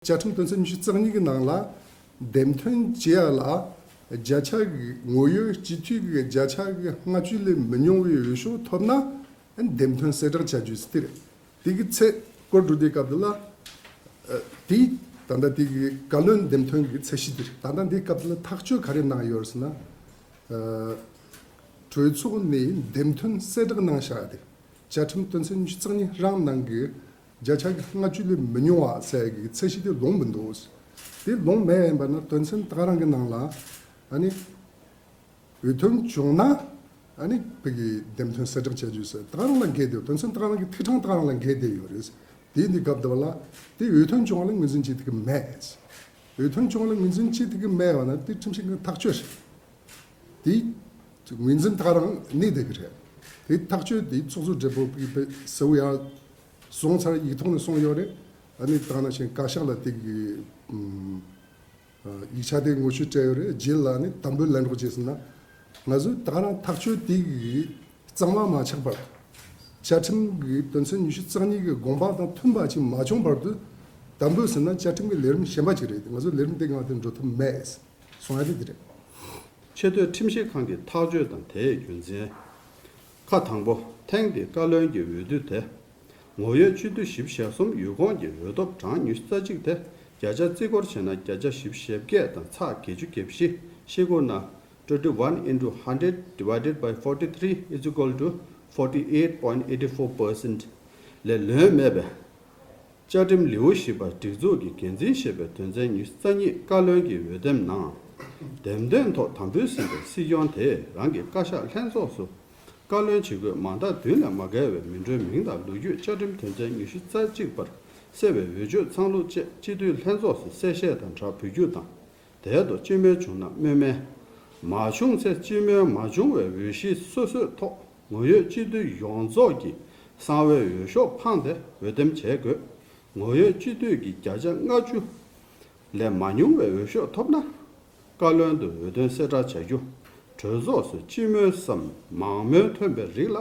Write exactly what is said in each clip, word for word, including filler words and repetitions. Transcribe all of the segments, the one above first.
བཅའ་ཁྲིམས་དོན་ཚན་ཉི་ཤུ་རྩ་གཉིས་ཀྱི་ནང་ལ་འདེམས་ཐོན་བྱེད་ཡ་ལ་བརྒྱ་ཆ་གི་ངོ་ཡོད་སྤྱི་འཐུས་ཀྱི་བརྒྱ་ཆ་གི་ལྔ་བཅུ་ལས་མི་ཉུང་བའི་འོས་ཤོག་ཐོབ་ན་འདེམས་ཐོན་གསལ་བསྒྲགས་བྱ་རྒྱུ་ཟེར་དེ་རེད། དེ་གི་ཚེ་སྐོར་བསྒྲུབ་དུས་སྐབས་དེ་ལ་དེ་ད་ལྟ་དེ་གི་བཀའ་བློན་འདེམས་ཐོན་གྱི་ཚད་གཞི་དེ་རེད། ད་ལྟ་འདིའི་སྐབས་དེ་ལ་ཐག་གཅོད་ག་རེ་གནང་ཡོད་རེད་ཟེར་ན། གྲོས་ཚོགས་ནས་འདེམས་ཐོན་གསལ་བསྒྲགས་གནང་བཞག་དེ་བཅའ་ཁྲིམས་དོན་ཚན་ཉི་ཤུ་རྩ་གཉིས་རང་ནང་གི་བརྒྱ་ཆ་གི་ལྔ་བཅུ་ལས་མི་ཉུང་བ་ཟེར་གི་ཚད་གཞི་དེ་ལོངས་མི་འདུག་དེ་ལོངས་མེད་ཡིན་པ་ན་དོན་ཚན་ད་ག་རང་གི་ནང་ལ་ཨ་ནི་འོས་ཐོན་བྱུང་ན་ཨ་ནི་བོད་ཀྱི་འདེམས་ཐོན་གསལ་བསྒྲགས་བྱ་རྒྱུ་ཟེར་ད་ག་རང་ལ་འགལ་ཏེ་དོན་ཚན་ད་ག་རང་གི་ཐིག་གྲངས་ད་ག་རང་ལ་འགལ་ཏེ་ཡོད་རེད། དེ་འདི་སྐབས་དེ་བ་ལ་དེ་འོས་ཐོན་བྱུང་བ་ལ་ངོས་འཛིན་བྱེད་ཐུབ་ཀྱི་མེད། འོས་ཐོན་བྱུང་བ་ལ་ངོས་འཛིན་བྱེད་ཐུབ་ཀྱི་མེད་པ་ན་དེ་ཁྲིམས་ཞིབ་ཁང་ཐག་གཅོད་རེད། དེ་ངོས་འཛིན་ད་ག་རང་གནས་བསྡད་ཀྱི་རེད། དེ་ཐག་གཅོད་དེ་ཚོགས་གཙོ་སྦྲེལ་པོ་གིས་གསལ་བོ་ཡང་སོང་ཚར། ཡིག་ཐོག་ནས་སོང་ཡོད་རེད། ཨ་ནི་ད་ནང་བཞིན་བཀའ་ཤག་ལ་དེ་གི་ཨམ་ཡིག་ཆ་དེ་ངོ་བཤུས་སྤྲད་ཡོད་རེད། རྗེས་ལ་ནི་དམ་འབུལ་ལེན་རོགས་བྱས་ཟེར་ན། ང་ཚོས་ད་ག་རང་ཐག་གཅོད་དེ་གི་གཙང་མ་མ་ཆགས་པར་བཅའ་ཁྲིམས་ཀྱི་དོན་ཚན་ཉི་ཤུ་རྩ་གཉིས་ཀྱི་དགོངས་པ་དང་མཐུན་པ་ཅིག་མ་བྱུང་བར་དུ་དམ་འབུལ་ཟེར་ན་བཅའ་ཁྲིམས་ཀྱི་ལས་རིམ་གཞན་པ་ཅིག་རེད། ང་ཚོ་ལས་རིམ་དེ་སྒང་དེ་འགྲོ་ཐུབ་མེད། སོང་ཡ་དེ་དེ་རེད། ཆེས་མཐོའི་ཁྲིམས་ཞིབ་ཁང་གི་ཐག་གཅོད་དང་དེའི་རྒྱུ་མཚན། ཁ་དང་པོ། ཐེངས་འདིའི་བཀའ་བློན་གྱི་འོས་བསྡུ་དེ། ངོ་ཡོད་སྤྱི་འཐུས་བཞི་བཅུ་ཞེ་གསུམ་ཡུལ་ཁོངས་ཀྱི་འོས་ཐོབ་གྲངས་ཉི་ཤུ་རྩ་གཅིག་དེ་བརྒྱ་ཆ་རྩིས་སྐོར་བྱས་ན་བརྒྱ་ཆ་བཞི་བཅུ་ཞེ་བརྒྱད་དང་ཚེག་བརྒྱད་ཅུ་གྱ་བཞི། ཤེལ་སྒོ་ནང་། twenty-one into hundred divided by forty-three is equal to forty-eight point eight four percent ལས་ལོན་མེད་པས། བཅའ་ཁྲིམས་ལེའུ་བཞི་པ་སྒྲིག་འཛུགས་ཀྱི་འགན་འཛིན་ཞེས་པའི་དོན་ཚན་ཉི་ཤུ་རྩ་གཉིས་བཀའ་བློན་གྱི་འོས་འདེམས་ནང་འདེམས་ཐོན་ཐོག་དམ་འབུལ་ཟིན་པའི་སྲིད་སྐྱོང་དེས་རང་གི་བཀའ་ཤག་ལྷན་ཚོགས་སུ་བཀའ་བློན་བྱེད་དགོས་མ་འདང་བདུན་ལས་མ་བརྒལ་བའི་མི་འགྲོའི་མིང་དང་ལོ་རྒྱུས། བཅའ་ཁྲིམས་དོན་ཚན་ཉི་ཤུ་རྩ་གཅིག་པར་གསལ་བའི་འོས་ཆོས་ཚང་ལུགས་བཅས་སྤྱི་འཐུས་ལྷན་ཚོགས་སུ་གསལ་བཤད་དང་སྦྲགས་འབུལ་རྒྱུ་དང་། དེའི་ཐོག་སྤྱི་མོས་བྱུང་ན་སྨོས་མེད། མ་བྱུང་ཚེ་སྤྱི་མོས་མ་བྱུང་བའི་འོས་གཞི་སོ་སོའི་ཐོག་ངོ་ཡོད་སྤྱི་འཐུས་ཡོངས་རྫོགས་ཀྱི་གསང་བའི་འོས་ཤོག་འཕངས་ཏེ་འོས་འདེམས་བྱེད་དགོས། ངོ་ཡོད་སྤྱི་འཐུས་ཀྱི་བརྒྱ་ཆ་ལྔ་བཅུ་ལས་མ་ཉུང་བའི་འོས་ཤོག་ཐོབ་ན། བཀའ་བློན་དུ་འོས་ཐོན་གསལ་བསྒྲགས་བྱ་རྒྱུ། གྲོས་ཚོགས་སུ་སྤྱི་མོས་སམ་མང་མོས་ཐོན་པའི་རིགས་ལ་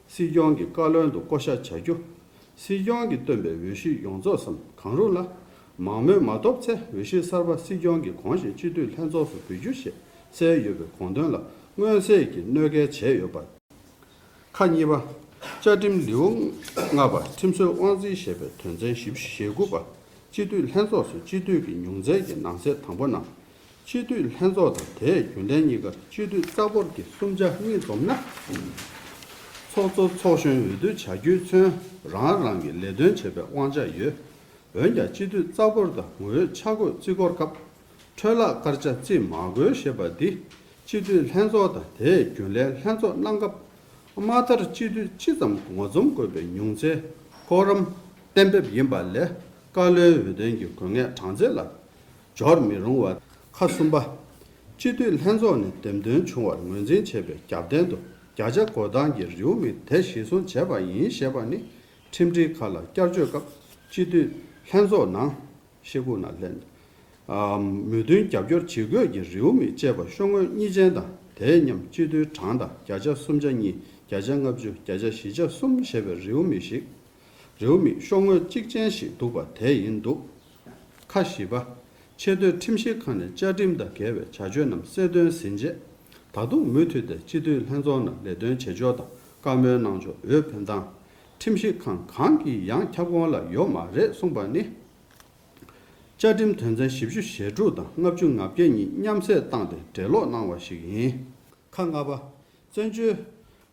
སྲིད་སྐྱོང་གིས་བཀའ་བློན་དུ་བསྐོ་བཞག་བྱ་རྒྱུ། སྲིད་སྐྱོང་གིས་བཏོན་པའི་འོས་གཞི་ཡོངས་རྫོགས་སམ་གང་རུང་ལ་མང་མོས་མ་ཐོབ་ཚེ་འོས་གཞི་གསར་པ་སྲིད་སྐྱོང་གིས་གོང་བཞིན་སྤྱི་འཐུས་ལྷན་ཚོགས་སུ་འབུལ་རྒྱུ་ཞེས་གསལ་ཡོད་པའི་དགོངས་དོན་ལ་མངོན་གསལ་གྱིས་གནོད་འགེལ་བྱས་ཡོད་པ། ཁ་གཉིས་པ། བཅའ་ཁྲིམས་ལེའུ་ལྔ་པ་ཁྲིམས་སྲོལ་དབང་འཛིན་ཞེས་པའི་དོན་ཚན་བཞི་བཅུ་ཞེ་དགུ་པ། སྤྱི་འཐུས་ལྷན་ཚོགས་སུ་སྤྱི་འཐུས་ཀྱི་ཉུང་ཚན་གྱི་ནང་གསེས་དང་པོ་ནང་། སྤྱི་འཐུས་ལྷན་ཚོགས་དང་དེའི་རྒྱུན་ལས་གཉིས་ཀར་སྤྱི་འཐུས་རྩ་འབོར་གྱི་གསུམ་ཆ་གཉིས་འཛོམས་ན། ཚོགས་གཙོ་ཚོགས་གཞོན་འོས་བསྡུ་བྱ་རྒྱུས་མཚོན་རང་རང་གི་ལས་དོན་བྱེད་པའི་དབང་ཆ་ཡོད། འོན་ཀྱང་སྤྱི་འཐུས་རྩ་འབོར་དང་ངོ་བོའི་ཆ་བགོས་བརྩི་སྐོར་སྐབས། འཕྲོས་བརླག་སྐར་ཆ་བརྩི་མ་དགོས་ཞེས་པ་འདི། སྤྱི་འཐུས་ལྷན་ཚོགས་དང་དེའི་རྒྱུན་ལས་ལྷན་ཚོགས་གནང་སྐབས། མ་མཐར་སྤྱི་འཐུས་སྤྱི་ཙམ་ངོ་འཛོམས་དགོས་པའི་ཉུང་ཚན། ཀོ་རམ། གཏན་འབེབས་ཡིན་པ་ལས། བཀའ་བློན་འོས་འདེམས་ཀྱི་དགོས་ངེས་གྲངས་ཚད་ལ། སྦྱོར་མི་རུང་བ། ཁ་གསུམ་པ། སྤྱི་འཐུས་ལྷན་ཚོགས་ནས་འདེམས་ཐོན་བྱུང་བར་ངོས་འཛིན་བྱས་པའི་རྒྱབ་རྟེན་དུ་བརྒྱ་ཆ་གོ་གཏོང་གི་རེའུ་མིག་དེ་གཞིར་བཟུང་བྱས་པ་ཡིན་ཞེས་པ་ནི། ཁྲིམས་སྒྲིག་ཁག་ལ་བསྐྱར་བཅོས་སྐབས་སྤྱི་འཐུས་ལྷན་ཚོགས་ནང་། ཤེལ་སྒོ་ནང་ལྷན། མོས་མཐུན་རྒྱབ་སྐྱོར་བྱེད་དགོས་ཀྱི་རེའུ་མིག་ཅེས་པ་ཤོག་ངོས་གཉིས་ཅན་དང་དེའི་མཉམ་སྤྱི་འཐུས་གྲངས་དང་བརྒྱ་ཆ་གསུམ་ཆ་གཉིས། བརྒྱ་ཆ་ལྔ་བཅུ། བརྒྱ་ཆ་བཞི་ཆ་གསུམ་ཞེས་པའི་རེའུ་མིག་ཞིག་རེའུ་མིག་ཤོག་ངོས་གཅིག་ཅན་ཞིག་འདུག་པ་དེ་ཡིན་འདུག་ཁ་བཞི་པ། ཆེས་མཐོའི་ཁྲིམས་ཞིབ་ཁང་ནས་བཅའ་ཁྲིམས་དང་འགལ་བའི་བྱ་སྤྱོད་རྣམས་གསལ་སྟོན་ཟིན་རྗེས། ད་དུང་མུ་མཐུད་དེ་སྤྱི་འཐུས་ལྷན་ཚོགས་ནང་ལས་དོན་བྱེད་ཕྱོགས་དང་བཀའ་མོལ་གནང་ཕྱོགས། འོས་འཕེན་སྟངས། ཁྲིམས་ཞིབ་ཁང་གང་གི་ཡང་ཁྱབ་ཁོངས་ལ་ཡོད་མ་རེད་གསུངས་པ་ནི། བཅའ་ཁྲིམས་དོན་ཚན་བཞི་བཅུ་ཞེ་དྲུག་དང་ལྔ་བཅུ་ང་བརྒྱད་གཉིས་མཉམ་བསྲེས་བཏང་སྟེ་འགྲེལ་ལོག་གནང་བ་ཞིག་ཡིན། ཁ་ལྔ་པ། བཙན་བྱོལ་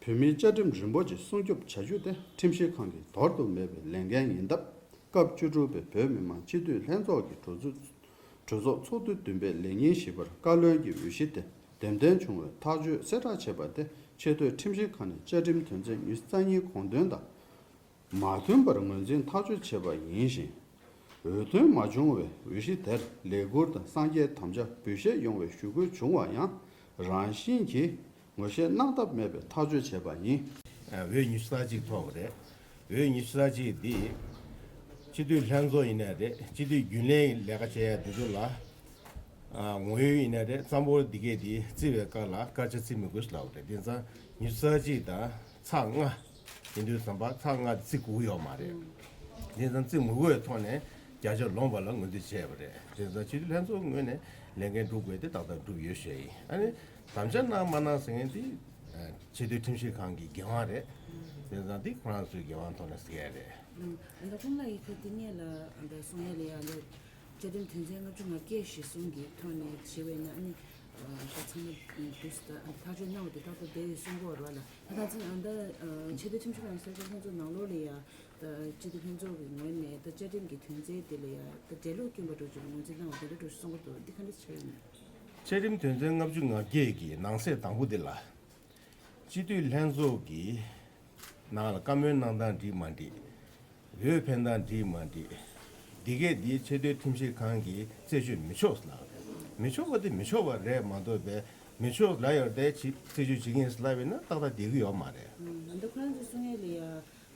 བོད་མིའི་བཅའ་ཁྲིམས་རིམ་པ་བཞིན་སྲུང་སྐྱོབ་བྱ་རྒྱུ་དེ་ཁྲིམས་ཞིབ་ཁང་གི་དོར་དུ་མེད་པའི་ལས་འགན་ཡིན་སྟབས། སྐབས་བཅུ་དྲུག་པའི་བོད་མི་མང་སྤྱི་འཐུས་ལྷན་ཚོགས་ཀྱི་གྲོས་ཚོགས། གྲོས་ཚོགས་ཚོགས་དུས་བདུན་པའི་ལས་ཉིན་བཞི་པར་བཀའ་བློན་གྱི་འོས་གཞི་དེ་འདེམས་ཐོན་བྱུང་བའི་ཐག་གཅོད་གསལ་བསྒྲགས་བྱས་པ་དེ་ཆེས་མཐོའི་ཁྲིམས་ཞིབ་ཁང་ནས་བཅའ་ཁྲིམས་དོན་ཚན་ཉི་ཤུ་རྩ་གཉིས་དགོངས་དོན་དང་མ་མཐུན་པར་ངོས་འཛིན་ཐག་གཅོད་བྱས་པ་ཡིན་ཞིང་། འོས་ཐོན་མ་བྱུང་བའི་འོས་གཞི་དེར་ལས་འཁུར་དང་སངས་རྒྱས་དམ་བཅའ་འབུལ་བཞེས་ཡོང་བའི་ཞུ་སྐུལ་བྱུང་བ་ཡང་རང་བཞིན་གྱིས། ངོ་ཤེས་གནང་ཐབས་མེད་པའི་ཐག་གཅོད་བྱས་པ་ཡིན། འོས་ཉི་ཤུ་རྩ་གཅིག་ཐོབ་པ་རེད། འོས་ཉི་ཤུ་རྩ་གཅིག་འདི། སྤྱི་འཐུས་ལྷན་ཚོགས་ཡིན་ནའི་རེད། སྤྱི་འཐུས་རྒྱུན་ལས་ལས་ཀ་བྱེད་ཡ་འདི་ཚོ་ལ། ངོ་ཡོད་ཡིན་ནའི་རེད། རྩ་འབོར་འདི་གས་འདི་བརྩི་བའི་སྐབས་ལ་སྐར་ཆ་བརྩི་མི་དགོས་ལབ་པ་རེད། དེ་ཙང་ཉི་ཤུ་རྩ་གཅིག་དང་ཚེག་ལྔ་ཡིན་དུས་ཙམ་པ་ཚེག་ལྔ་འདི་བརྩི་དགོས་ཀྱི་ཡོད་མ་རེད། དེ་ཙང་བརྩི་མི་དགོས་པའི་ཐོག་ནས་ བརྒྱ་ཆ་ལོངས་པ་ལ་ངོས་འཛིན་བྱས་པ་རེད། དེ་ཙང་སྤྱི་འཐུས་ལྷན་ཚོགས་ངོས་ནས་ལས་འགན་སྒྲུབ་དགོས་དེ་ཏག་ཏག་སྒྲུབ་ཡོད་ཞུ་ཡ་ཡིན། ཨ་ནི་དམ་བཅའ་གནང་མ་གནང་ཟེར་མཁན་དེ་ཆེས་མཐོའི་ཁྲིམས་ཞིབ་ཁང་གི་འགན་དབང་རེད། དེ་ཙང་དེ་ཁོ་རང་ཚོའི་འགན་དབང་ཐོག་ནས་ཟེར་ཡ་རེད། ཨ་ད་ཁོང་ལ་ཡི་གེ་དེ་ནས་ལ་ཨ་ད་གསུང་ཡ་ལ་ཡ་ད། བཅའ་ཁྲིམས་དོན་ཚན་ལྔ་བཅུ་ང་བརྒྱད་གཞིར་བཟུང་གི་ཐོག་ནས་བྱས་པས་ན་ཨ་ནི་ད་ཚང་མ་འདུག་སེ་ད་ཐག་གཅོད་གནང་བ་དེ་ཏག་ཏག་བསྡད་ཡོད་གསུང་གི་ཡོད་རེད་བ་ལ། ད་ད་ཚང་ད་ཆེས་མཐོའི་ཁྲིམས་ཞིབ་ཁང་གསར་འགོད་ལྷན་ཚོགས་ནང་ལོགས་ལ་ཡ་ད་སྤྱི་འཐུས་ལྷན་ཚོགས་ཀྱི་ངོས་ནས་ད་བཅའ་ཁྲིམས་ཀྱི་དོན་ཚན་དེ་ལ་ཡ་ད་འགྲེལ་བཤད་སྐྱོན་པ་འགྲོ་བཅུག་ངོས་འཛིན་གནང་བ་དེ་འདྲ་འགྲོ་གསུང་གི་འདུག་འདི་ག་འདྲ་ཆགས་ཡོད་མེད། བཅའ་ཁྲིམས་དོན་ཚན་ལྔ་བཅུ་ང་བརྒྱད་ཀྱི་ནང་གསེས་དང་པོ་འདི་ལ། སྤྱི་འཐུས་ལྷན་ཚོགས་ཀྱི་ནང་ལ་བཀའ་མོལ་གནང་སྟངས་འགྲིག་མ་འགྲིག་འོས་འཕེན་སྟངས་འགྲིག་མ་འགྲིག་འདི་གས་འདི་ཆེས་མཐོའི་ཁྲིམས་ཞིབ་ཁང་གིས་རྩད་གཅོད་མི་ཆོག་ལབ་རེད། མི་ཆོག་པ་དེ་མི་ཆོག་པ་རེད་མ་གཏོགས་པའི་མི་ཆོག་ལབ་ཡོད་དེ་ཅིག་རྩད་གཅོད་བྱེད་ཀྱི་ཡིན་ལབ་ཡིན་ན་ཏག་ཏག་བསྡད་ཀྱི་ཡོད་མ་རེད། ཨ་འདི་ཁོ་རང་ཚོའི་གསུང་ཡས་ལ་ཡ།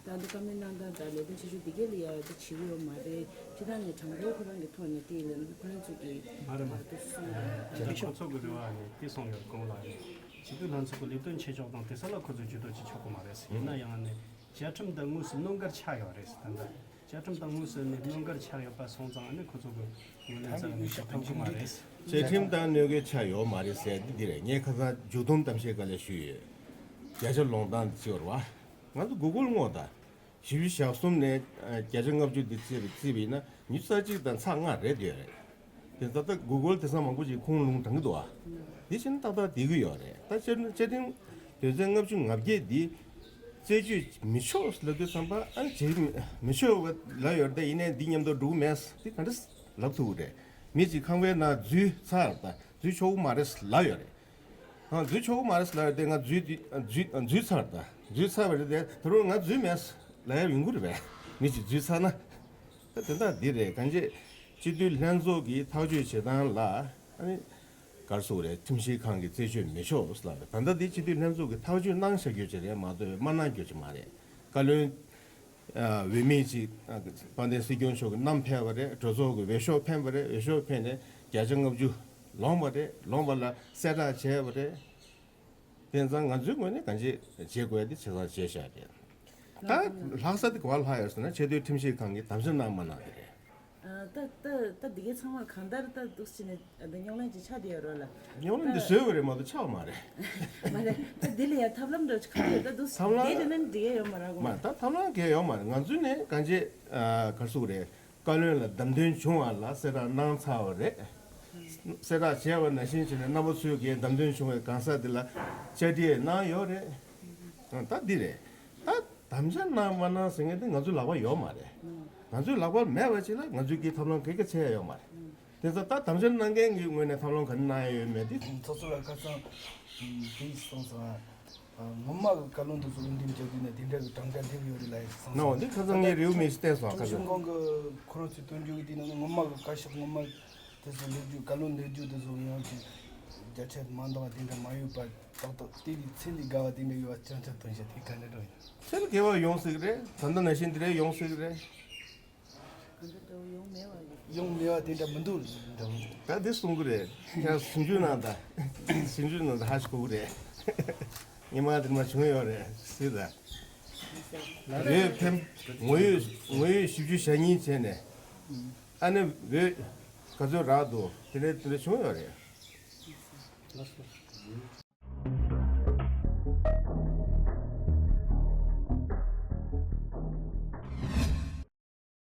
ད་འདི་བཀའ་མོལ་གནང་སྟངས་དང་ལས་དོན་བྱེད་ཕྱོགས་འདི་གས་ལ་ཡ་འདི་བྱེད་ཀྱི་ཡོད་མ་རེད། སྤྱི་བཏང་ནས་དྲང་པོ་ཁོ་རང་གི་ཐོག་ནས་དེ་ལ་ཁོ་རང་ཚོ་གི་མ་རེད་མ་རེད། དེ་གསུང་ཡ་ད་ཁོ་ཚོ་གི་རེ་བ་ནི་དེ་སོང་ཡོད་གོང་ལ་ནི་སྤྱི་འཐུས་ལྷན་ཚོགས་ཀྱི་ལས་དོན་བྱེད་ཕྱོགས་དང་དེ་ས་ལ་ཁོ་ཚོས་ཇུས་གཏོགས་བྱེད་ཆོག་གི་མ་རེད། ཡིན་ན་ཡང་ནི་བཅའ་ཁྲིམས་དང་དངོས་སུ་གནོད་འགལ་ཆགས་ཡོད་རེད། ད་ལྟ་བཅའ་ཁྲིམས་དང་དངོས་སུ་ནི་གནོད་འགལ་ཆགས་ཡོད་པ་སོང་ཙང་ནི་ཁོ་ཚོ་གི་ངོས་ནས་རྩ་ནས་ཞུ་ཐུབ་ཀྱི་མ་རེད། བཅའ་ཁྲིམས་དང་གནོད་འགལ་ཆགས་ཡོད་མ་རེད་ཟེར་འདི་འདི་རེད། ངས་ཁ་སང་མཇུག་སྡོམ་གཏམ་བཤད་ག་ལ་ཞུས་ཡོད། བརྒྱ་ཆ་ལོངས་སྟངས་འདི་བརྩི་བར་བ། ང་ཚོ་གུ་གུལ་སྔོག་ད། བཞི་བཅུ་ཞེ་གསུམ་ནས་ཨ་བརྒྱ་ཆ་ལྔ་བཅུ་འདི་བརྩིས་པ་བརྩིས་པ་ཡིན་ན་ཉི་ཤུ་རྩ་གཅིག་དང་ཚེག་ལྔ་རེད་འདོད་རེད། དེ་ད་ལྟ་གུ་གུལ་དེང་སང་མང་པོ་ཅིག་ཁུངས་ལུང་དྲངས་ཀྱི་འདུག་ཨ། དེ་བཞིན་ཏག་ཏག་བསྡད་ཀྱི་ཡོད་རེད། ད་བཅའ་བཅའ་ཁྲིམས་དོན་ཚན་ལྔ་བཅུ་ང་བརྒྱད་འདི་རྩད་གཅོད་མི་ཆོག་ལབ་དུས་ཙམ་པ་ཨ་བྱེད་མི་ཆོག་ལབ་ཡོད་རེད། ཡིན་ནའི་འདི་མཉམ་དུ་འགྲོ་གི་མེད་དེ་ག་འདྲ་ལབ་ཐུབ་ཀྱི་རེད། མི་གཅིག་ཁང་པའི་ནང་འཛུལ་ཚར་ད་འཛུལ་ཆོག་གི་མ་རེད་ལབ་ཡོད་རེད། ཨ་འཛུལ་ཆོག་གི་མ་རེད་ལབ་ཡོད་དེ་ང་འཛུལ་འདི་འཛུལ་འཛུལ་ཚར་ད་འཛུལ་ཚར་བ་རེད་དེ་ད་རུང་ང་འཛུལ་མེད་ལབ་ཡ་ཡོང་གི་རེད་པས། མི་གཅིག་འཛུལ་ཚར་ན། ད་དེ་འདྲ་འདི་རེད། གང་ཅི་སྤྱི་འཐུས་ལྷན་ཚོགས་ཀྱི་ཐག་གཅོད་བྱེད་སྟངས་ལ་ཨ་ནི་ག་རེ་ཟེར་དགོས་རེད། ཁྲིམས་ཞིབ་ཁང་གིས་རྩད་གཅོད་མི་ཆོག་ལབ་རེད། ད་ལྟ་འདི་སྤྱི་འཐུས་ལྷན་ཚོགས་ཀྱིས་ཐག་གཅོད་གནང་བཞག་རྒྱུ་ཅིག་རེད་མ་གཏོགས་མ་གནང་རྒྱུ་ཅིག་མ་རེད། བཀའ་བློན། ཨ་འོས་མི་གཅིག་ཨ་དཔལ་ལྡན་སྲིད་སྐྱོང་མཆོག་གིས་བསྣམས་ཕེབས་པ་རེད། གྲོས་ཚོགས་ཀྱི་འོས་ཤོག་འཕེན་པ་རེད། འོས་ཤོག་འཕེན་ནས་བརྒྱ་ཆ་ལྔ་བཅུ་ལོངས་པ་རེད། ལོངས་པ་ལ་གསལ་བསྒྲགས་བྱས་པ་རེད། དེ་ཙང་ང་ཚོའི་ངོས་ནས་གང་ཅི་བྱེད་དགོས་ཡ་དེ་བྱས་ཙང་བྱས་བཞག་རེད། ད་ལྷག་ས་དེ་ག་པར་ལྷག་ཡོད་ཟེར་ན་ཆེས་མཐོའི་ཁྲིམས་ཞིབ་ཁང་གིས་དམ་བཅའ་གནང་མ་གནང་དེ་རེད། ཨ་ད་ད་ད་འདི་གའི་ཚང་མ་གང་ལྟར་ད་འདུག་སེ་ནས་ཨ་ད་རྙོག་གླེང་ཅིག་ཆགས་བསྡད་ཡོད་རེད་ལ། རྙོག་གླེང་འདི་བཟོས་པ་རེད་མ་གཏོགས་ཆགས་པ་མ་རེད། མ་རེད། ད་འདི་ལ་ཡང་ཐབས་ལམ་འདྲ་ཅིག་གང་ཡོད་ད་འདུག་སེ་ཐབས་ལམ་འདི་རེད་ན་འགྲིག་ཡ་ཡོད་མ་རེད་གོ། མ་ད་ཐབས་ལམ་གང་ཡོད་མ་རེད། ང་ཚོས་ནས་གང་ཅི་ཨ་ག་རེ་ཟེར་དགོས་རེད། བཀའ་བློན་ལ་བདམས་ཐོན་བྱུང་བ་ལ་གསལ་བསྒྲགས་གནང་ཚར་བ་རེད། གསལ་བསྒྲགས་བྱས་པ་ནང་བཞིན་བྱས་ནས་རྣམ་པ་ཚོས་ཀྱིས་བདམས་ཐོན་བྱུང་བའི་གང་ཟག་འདི་ལ་བཅར་འདྲི་གནང་ཡོད་རེད། ད་འདི་རེད། ད་དམ་བཅའ་གནང་མ་གནང་ཟེར་མཁན་དེ་ང་ཚོའི་ལག་པར་ཡོད་མ་རེད། ང་ཚོའི་ལག་པར་མེད་པ་ཅིག་ལ་ང་ཚོས་ཀྱིས་ཐབས་ལམ་ག་གེ་འཚོལ་ཡ་ཡོད་མ་རེད། དེ་ཚོ་ད་དམ་བཅའ་གནང་མཁན་གྱི་ངོས་ནས་ཐབས་ལམ་ག་རེ་གནང་ཡ་ཡོད་མེད་དེ། ཚོགས་གཙོ་ལགས་ཁ་སང་དེ་གསུངས་སོང་ཨ། སྔོན་མ་གི་བཀའ་བློན་དེ་ཚོ་འོས་འདེམས་བྱ་རྒྱུ་ནས་དེ་འདྲ་གི་གྲངས་ཀ་སླེབས་ཡོད་རེད་ལབ་ཡ་གསུངས་སོང་། ནའོ་འདི་ཁ་སང་ངས་རེའུ་མིག་ཅིག་བལྟས་སོང་། ཁ་སང་ཁྲིམས་ཞིབ་ཁང་གི་ཁོ་རང་ཚོས་སྟོན་རྒྱུ་གི་དེ་ནང་ནས་སྔོན་མ་གི་བཀའ་ཤག་སྔོན་མ་དེ་ཚོ་སླེབས་རྒྱུ་བཀའ་བློན་སླེབས་རྒྱུ་དེ་ཚོ་ཡང་ཅིག་བརྒྱ་ཆ་མ་འདང་བ་དེ་འདྲ་མ་ཡོད་པ་ཏག་ཏག་དེ་གི་ཚད་ལས་བརྒལ་བ་དེ་འདྲ་ཡོད་པ་རྐྱང་རྐྱང་སྟོན་བྱ་དེ་ག་འདྲ་འགྲོ་ཡིན། ཚད་ལས་བརྒལ་བ་ཡོང་སྲིད་གི་རེད། ད་ལྟ་ནང་བཞིན་དེ་འདྲ་ཡོང་སྲིད་གི་རེད། གང་འདྲ་འདྲ་ཡོང་མེད་པ་ཡིན། ཡོང་མེད་པ་དེ་འདྲ་མི་འདུག་འདྲ་བོ། ད་འདི་གསུང་གི་རེད། ཡང་ཞིབ་འཇུག་གནང་དང་། ཞིབ་འཇུག་གནང་དང་ཧ་ཞིག་གོ་གི་རེད། ཉི་མ་དེ་མ་བྱུང་ཡོད་རེད་ཟེར་ད། འོས་འཕེན་ངོ་ཡོད་ངོ་ཡོད་ཞིབ་འཇུག་བྱ་སྙིང་བྱས་ནས། ཨ་ནི་འོས་ག་ཚོད་རག་འདུག་དེ་འདྲ་དེ་འདྲ་བྱུང་ཡོད་རེད།